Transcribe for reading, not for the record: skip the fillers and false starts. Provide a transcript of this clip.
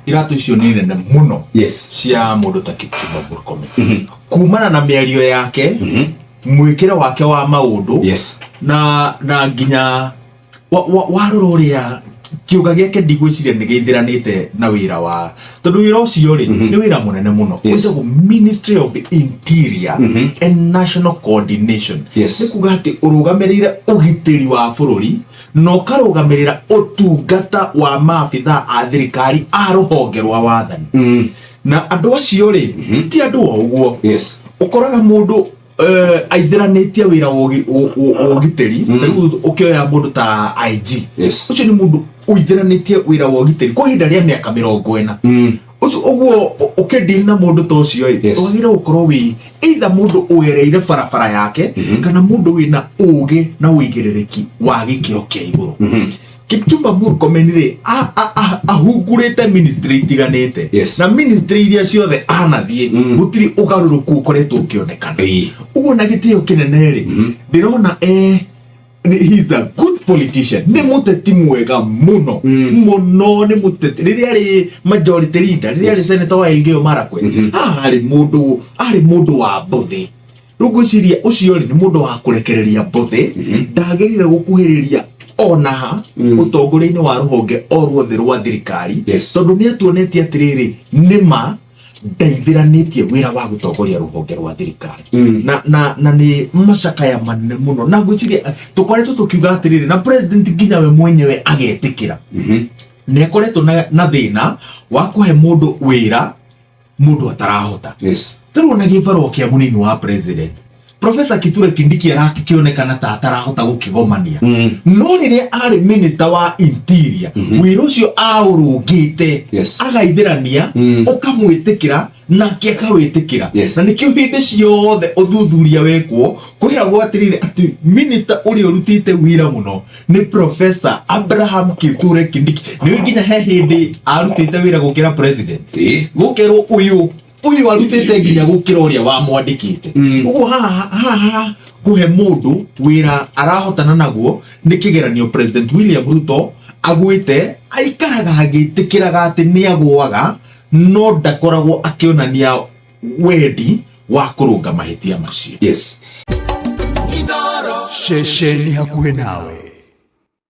Iratũ icio nĩ nene mũno cia mũndũ ta Kipchumba Murkomen kumana na mĩario yake, mwĩkĩre wake wa maũndũ na nginya warora ũrĩa kĩũga gĩake, ndigwĩciria nĩ gĩithĩranĩte na wĩra wa, tondũ wĩra ũcio rĩ, nĩ wĩra mũnene mũno. Wĩtagwo Ministry of Interior and National Coordination. Nĩ kuga atĩ ũrũgamĩrĩire ũgitĩri wa bũrũri na ũkarũgamĩrĩra ũtungata wa maabithaa a thirikari a rũhonge rwa wathani. Na andũ acio rĩ, ti andũ o ũguo. Ũkoraga mũndũ aithĩranĩtie wĩra wa ũgitĩri. Ta rĩu ũkĩoya mũndũ ta IG, ũcio nĩ mũndũ ũithĩranĩtie wĩra wa ũgitĩri kwa ihinda rĩa mĩaka 40. Ũcio ũguo ũkĩdeal na mũndũ ta ũcio ĩ, wagĩrĩire gũkorwo wĩ either mũndũ ũgereire barabara yake kana mũndũ wĩna ũgĩ na ũigĩrĩrĩki wa gĩkĩro kĩa igũrũ. Kipchumba Murkomen rĩ, ahungurĩte ministry itiganĩte. Na ministry iria ciothe anathiĩ, gũtirĩ ũgarũrũku ũkoretwo ũkĩonekana. Ũguo na gĩtĩo kĩnene rĩ, ndĩrona he's a good politician, nĩ mũteti mwega mũno mũno. Nĩ mũteti rĩrĩa arĩ majority leader, rĩrĩa arĩ senator wa Elgeyo Marakwet, arĩ mũndũ wa mbũthĩ. Rĩu ngwĩciria ũcio rĩ, nĩ mũndũ wa kũrekereria mbũthĩ, ndagĩrĩire gũkuhĩrĩria ona ha ũtongoria-inĩ wa rũhonge o ruothe rwa thirikari, tondũ nĩ atuonetie atĩrĩrĩ, nĩma ndeithĩranĩtie wĩra wa gũtongoria rũhonge rwa thirikari. Na nĩ macakaya manene mũno, na ngwĩciria tũkoretwo tũkiuga atĩrĩrĩ, na president nginya we mwenyewe agetĩkĩra nĩ akoretwo na thĩna wa kũhe mũndũ wĩra mũndũ atarahota. Tarĩu ona gĩbarũa kĩa mũnini wa president, Professor Kithure Kindiki, arakĩonekana ta atarahota gũkĩgomania. No rĩrĩa arĩ minister wa interior, wĩra ũcio aũrũngĩte, agaithĩrania, ũkamwĩtĩkĩra nake akawĩtĩkĩra. Na nĩkĩo hĩndĩ ciothe ũthuthuria wekwo kwĩragwo atĩrĩrĩ, atĩ minister ũrĩa ũrutĩte wĩra mũno nĩ Professor Abraham Kithure Kindiki. Nĩwe nginya he hĩndĩ arutĩte wĩra gũkĩra president. Gũkerwo ũyũ arutĩte nginya gũkĩra ũrĩa wamwandĩkĩte. Ũguo haha kũhe mũndũ wĩra arahotana naguo nĩ kĩgeranio President William Ruto agwĩte, aikaraga agĩtĩkĩraga atĩ nĩ agũaga, no ndakoragwo akĩonania wendi wa kũrũnga mahĩtia macio. Ceceni hakuhĩ nawe.